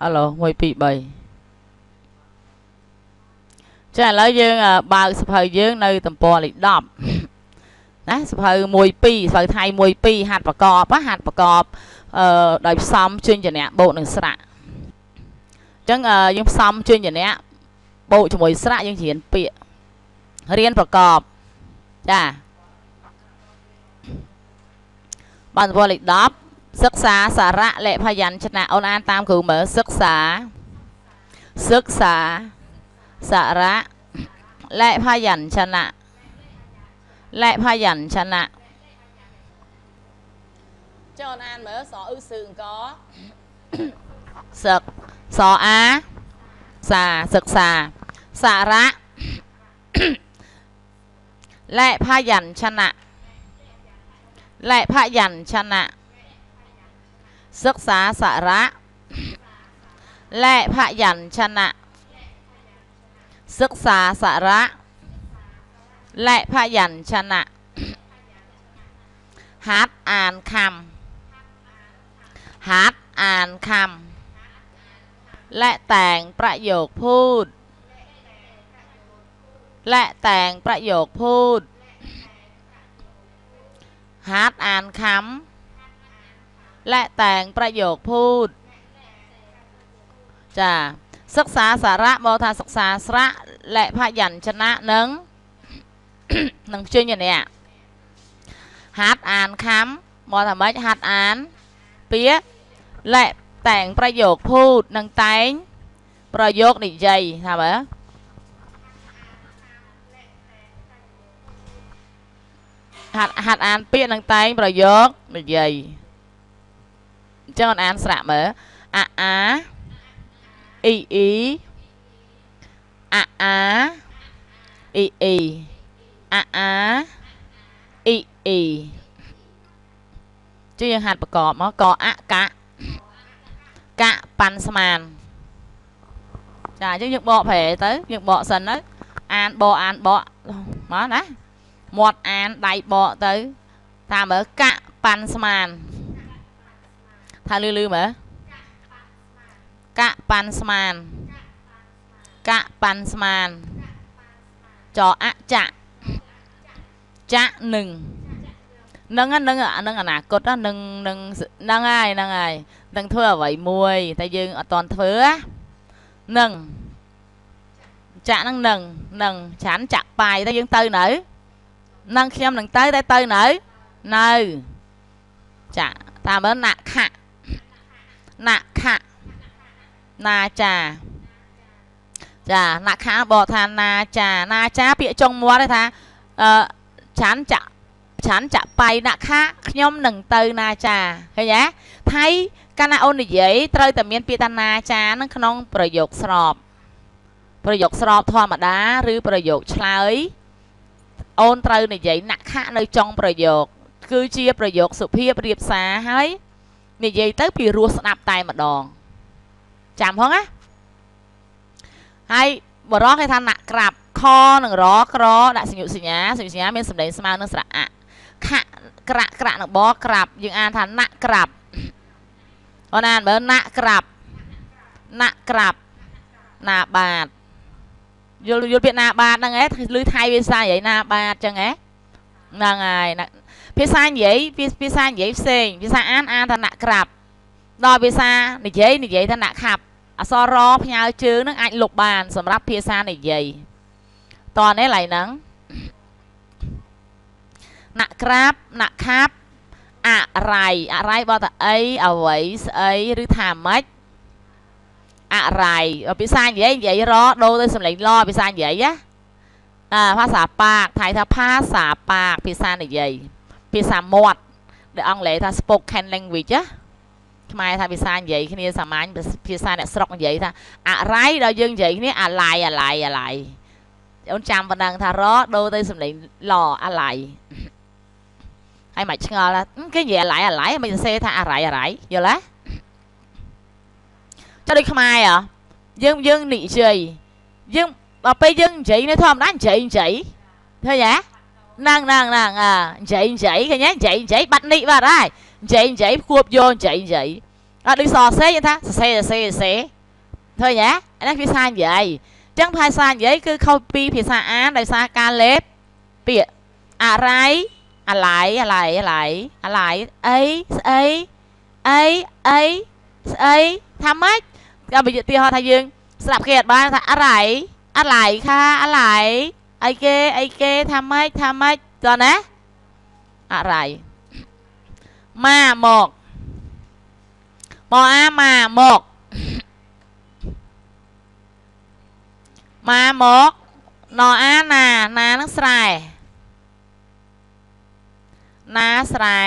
អាឡូ1 2 3ចាឥឡូវយើងបើកសភៅយើងនៅទំព័រលេខ10ណាសភៅ1 2សភៅថៃ1 2ហាត់ប្រកបហាត់ប្រកបអឺដោយផ្សំជញ្ជនៈបូកនឹងស្រៈអញ្ចឹងយើងផ្សំជញ្ជនៈបូកជាមួយស្រៈយើងរៀនពាក្យរៀនប្រកបចាបានទំព័រលេខ10សិក្សាសារៈលភយញ្ជនៈអូនអានតាមគ្រូមើលសិក្សាសិក្សាសារៈលភយញ្ជនៈលភយញ្ជនៈចុះអូនអានមើលសអ៊ឺសឺអង្គសឹកសអាសាសិក្សាសារៈលភយញ្ជនៈលភយញ្ជនៈសិក្សាសារៈលភយញ្ជនៈសិក្សាសារៈលភយញ្ជនៈហាត់អានខំហាត់អានខំและแต่งประโยคพูดและแต่งประโยคพูดហាត់អានខំและแต่งประโยคพูดចាសិក្សាសារៈមកថាសិក្សាស្រៈលភយញ្ជនៈនឹងនឹងជញ្ជនៈហាត់អានខំមកថាម៉េចហាត់អានពាក្យและតែងប្រយោគភូតនឹងតែងប្រយោគនិយាយថាមើលហាត់អានពាក្យនឹងតែងប្រយោគនិយាយអញ្ចឹងអានស្រៈមើលអាអាអ៊ីអ៊ីអាអាអ៊ីអ៊ីអាអាអ៊ីអ៊ីជួយយើងហាត់ប្រកបមកកអកៈកៈប៉ាន់ស្មានចាអញ្ចឹងយើងបកប្រែទៅយើងបកសិនទៅអានបកអានបកមកណាមាត់អានដៃបកទៅថាមើលកៈប៉ាន់ស្មានថាលឺលឺមើលកៈប៉ាន់ស្មានកៈប៉ាន់ស្មានចអចៈចៈនឹងនឹងនឹងនឹងអនាគតនឹងនឹងហ្នឹងហើយហ្នឹងហើយនឹងធ្វើអ្វីមួយតែយើងអត់តន់ធ្វើនឹងចាក់ហ្នឹងនឹងនឹងច្រានចាក់បាយតែយើងទៅនៅនឹងខ្ញុំនឹងទៅតែទៅនៅនៅចាក់តាមមើលណាក់ខៈណាក់ខៈណាចាចាណាក់ខាបកថាណាចាណាចាពាក្យចុងមាត់ថាអឺច្រានចាក់ច្រានចាក់បាយណាក់ខាខ្ញុំនឹងទៅណាចាឃើញទេថៃកាលណាអូននិយាយត្រូវតែមានពាក្យថាណាចានឹងក្នុងប្រយោគស្របប្រយោគស្របធម្មតាឬប្រយោគឆ្លើយអូនត្រូវនិយាយណាក់ខានៅចុងប្រយោគគឺជាប្រយោគសុភាពរៀបសារហើយនិយាយទៅពីរោះស្ដាប់តែម្ដងចាំផងណាហើយបរោះគេថាណាក់ក្រាប់ខនិងរក្រដាក់សញ្ញសញ្ញាសញ្ញសញ្ញាមានសម្លេងស្មើនឹងស្រៈអខៈក្រាក់ក្រាក់នឹងបក្រាប់យើងអានថាណាក់ក្រាប់អូនអានមើលណាក់ក្រាប់ណាក់ក្រាប់ណាបាទយល់យល់ពាក្យណាបាទហ្នឹងឯងឮថៃភាសានិយាយណាបាទចឹងហ៎ហ្នឹងហើយភាសានិយាយភាសានិយាយផ្សេងភាសាអានអានថាណាក់ក្រាប់ដល់ភាសានិយាយនិយាយថាណាក់ខាប់អក្សររផ្ញើជើងនឹងអាចលុបបានសម្រាប់ភាសានិយាយតនេះឡៃហ្នឹងណាក់ក្រាបណាក់ខាប់អរៃអរៃបតអីអ្វីស្អីឬថាម៉េចអរៃភាសានិយាយនិយាយរដូរទៅសម្លេងលភាសានិយាយណាអាភាសាប៉ាកថៃថាភាសាប៉ាកភាសានិយាយភាសាមាត់ដែលអង់គ្លេសថា spoken language ណាខ្មែរថាភាសានិយាយគ្នាសាមញ្ញភាសាអ្នកស្រុកនិយាយថាអរៃដល់យើងនិយាយគ្នាអាឡៃអាឡៃអាឡៃអូនចាំប៉ុណ្ណឹងថារដូរទៅសម្លេងលអាឡៃហើយមិនឆ្ងល់គេនិយាយអាឡៃអាឡៃមិនសរសេរថាអរៃអរៃយល់ទេចុះដូចខ្មែរហ៎យើងយើងនិយាយយើងដល់ពេលយើងនិយាយនេះធម្មតានិយាយនិយាយឃើញទេហ្នឹងហ្នឹងហ្នឹងអានិយាយនិយាយឃើញទេនិយាយនិយាយបាត់នេះបាត់ហើយនិយាយនិយាយគួបយកនិយាយនិយាយ ដល់ដូចសរសេរយើងថាសរសេរសរសេរសរសេរឃើញទេអានេះភាសានិយាយអញ្ចឹងភាសានិយាយគឺខុសពីភាសាអានដោយសារការលេបពាក្យអារ៉ៃអាឡៃអាឡៃអាឡៃអាឡៃអីស្អីអីអីស្អីថាម៉េចក៏បើឧទាហរណ៍ថាយើងស្ដាប់គេអត់បានថាអារ៉ៃអាឡៃខាអាឡៃអីគេអីគេថាម៉េចថាម៉េចតោះណាអារ៉ៃម៉ាមកមកអាម៉ាមកម៉ាមកណអាណាណានឹងស្រែណាស្រែ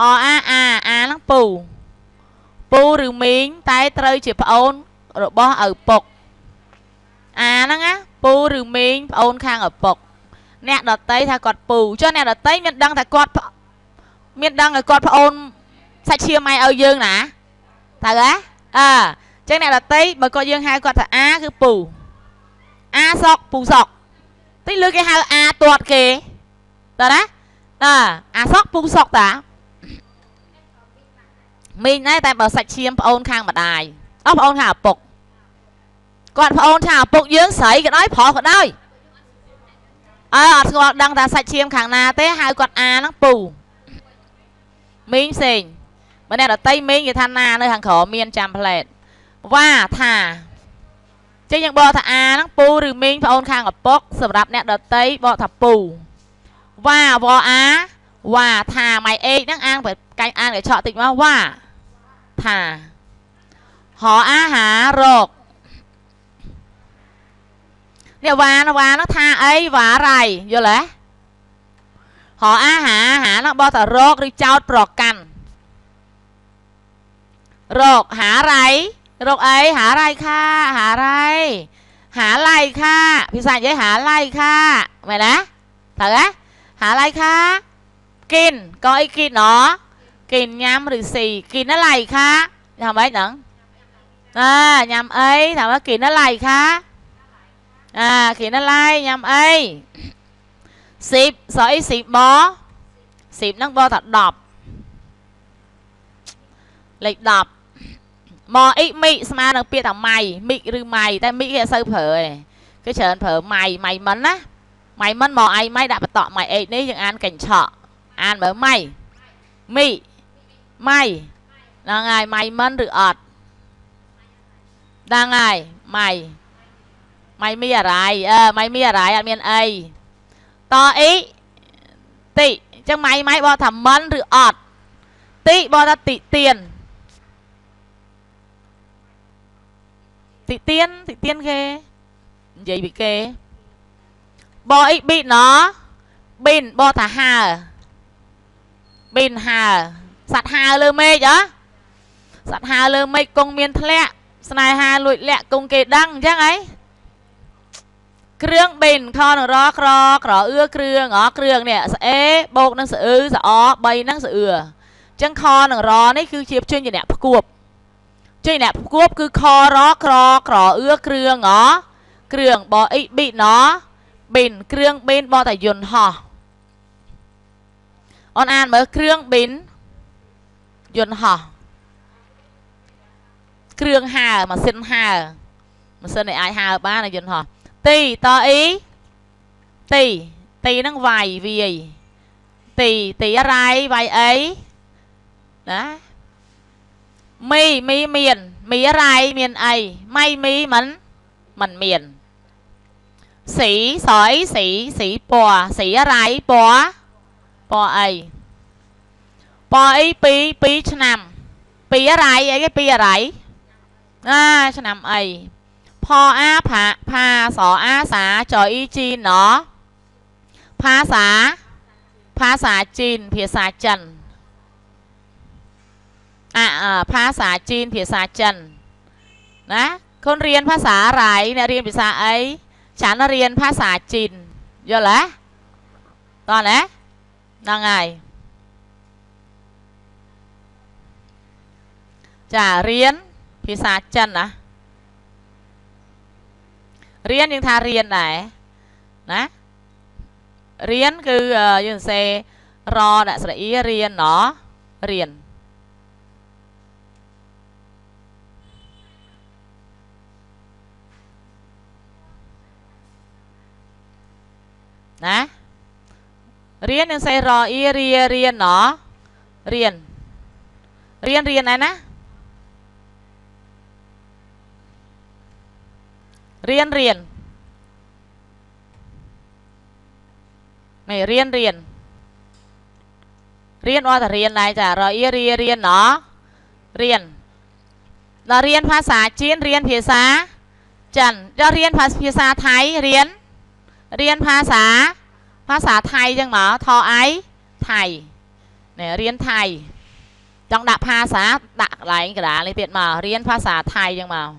អអាអាអានឹងពូពូឬមីងតែត្រូវជាប្អូនរបស់ឪពុកអាហ្នឹងណាពូឬមីងប្អូនខាងឪពុកអ្នកដតីថាគាត់ពូចុះអ្នកដតីមានដឹងថាគាត់មានដឹងឲ្យគាត់ប្អូនសាច់ឈាមម៉ែឲ្យយើងណាត្រូវហ៎អើអញ្ចឹងអ្នកដតីបើគាត់យើងហៅគាត់ថាអាគឺពូអាសក់ពូសក់តិចលើគេហៅអាទាត់គេតើណាអើអាសក់ពូសក់តាមីងដែរតែបើសាច់ឈាមប្អូនខាងម្ដាយអស់ប្អូនខាងឪពុកគាត់ប្អូនខាងឪពុកយើងស្រីក៏ដោយប្រុសក៏ដោយអើអត់ស្គាល់ដឹងថាសាច់ឈាមខាងណាទេហៅគាត់អាហ្នឹងពូមីងផ្សេងបើអ្នកដតីមីងគេថាណានៅខាងក្រោមមានចាំផ្លែតវ៉ាថាចឹងយើងបកថាអាហ្នឹងពូឬមីងប្អូនខាងឪពុកសម្រាប់អ្នកដតីបកថាពូវ៉ាវអាវ៉ាថាម៉ៃអេកហ្នឹងអានកាញ់អានកញ្ឆក់តិចមកវ៉ាថាហអាហារោគនេះវ៉ាវ៉ាហ្នឹងថាអីវ៉ារៃយល់ទេហអាហាហាហ្នឹងបកថារោគឬចោតប្រកាន់រោគហារៃរោគអីហារៃខាហារៃហាឡៃខាភាសានិយាយហាឡៃខាមែនណាត្រូវទេហាឡៃខាกินក៏អីគិនណគិនញ៉ាំឬស៊ីគិនอะไรคะថាម៉េចហ្នឹងអាញ៉ាំអីថាមកគិនอะไรคะអាគិនอะไรញ៉ាំអី10សអី10ប10ហ្នឹងបថា10លេខ10មកអ៊ីមីស្មើនឹងពាក្យថាម៉ៃមីឬម៉ៃតែមីគេអត់សូវប្រើទេគេច្រើនប្រើម៉ៃម៉ៃមិនណាម៉ៃមិនមកអៃម៉ៃដាក់បតក់ម៉ៃអេកនេះយើងអានកញ្ឆក់អានមើលម៉ៃមីម៉ៃហ្នឹងហើយម៉ៃមិនឬអត់ហ្នឹងហើយម៉ៃម៉ៃមីអរ៉ៃអឺម៉ៃមីអរ៉ៃអត់មានអីតអ៊ីតិអញ្ចឹងម៉ៃម៉ៃបកថាមិនឬអត់តិបកថាតិទៀនតិទៀនតិទៀនគេនិយាយពីគេបអ៊ីប៊ីណប៊ីនបកថាហើប៊ីនហើសត្វហើលើមេឃហ៎សត្វហើលើមេឃគង់មានធ្លាក់ស្នេហាលួចលាក់គង់គេដឹងអញ្ចឹងហីគ្រឿងប៊ីនខនឹងរក្រក្រអឿគ្រឿងអគ្រឿងនេះស្អេបូកនឹងស្អឺស្អ3ហ្នឹងស្អឿអញ្ចឹងខនឹងរនេះគឺជាជញ្ជាអ្នកផ្គួបជញ្ជាអ្នកផ្គួបគឺខរក្រក្រអឿគ្រឿងអគ្រឿងបអ៊ីប៊ីណប៊ីនគ្រឿងប៊ីនបតែយន្តហោះអូនអានមើលគ្រឿងប៊ីនយន្តហោះគ្រឿងហើម៉ាស៊ីនហើម៉ាស៊ីននេះអាចហើបានយន្តហោះទីតអ៊ីទីទីហ្នឹងវាយវាយទីទីអរ៉ៃវាយអីណាមីមីមានមីអរ៉ៃមានអីម៉ៃមីមិនមិនមានสีสอยสีสีពណ៌สีอะไรពណ៌ពណ៌អីពណ៌អី2 2ឆ្នាំ2อะไรអីគេ2อะไรអាឆ្នាំអីផអាផាផាសអាសាចអ៊ីជីណភាសាភាសាจีนភាសាចិនអាភាសាจีนភាសាចិនណាคนเรียนภาษาอะไรអ្នករៀនភាសាអីฉันเรียนภาษาจีนយល់ទេតោះណាហ្នឹងហើយចារៀនភាសាចិនណារៀនយើងថារៀនដែរណារៀនគឺយើងសរសេរ រដាក់ស្រៈអ៊ីរៀនណរៀនណារៀននឹងសេរអ៊ីរៀរៀនណរៀនរៀនរៀនដែរណារៀនរៀននេះរៀនរៀនរៀនអត់តែរៀនដែរចារអ៊ីរៀរៀនណរៀនដល់រៀនភាសាຈີនរៀនភាសាចិនដល់រៀនភាសាថៃរៀនរៀនភាសាថៃចឹងមកថអៃថៃនេះរៀនថៃចង់ដាក់ភាសាដាក់កន្លែងកដាលនេះទៀតមករៀនភាសាថៃចឹងមក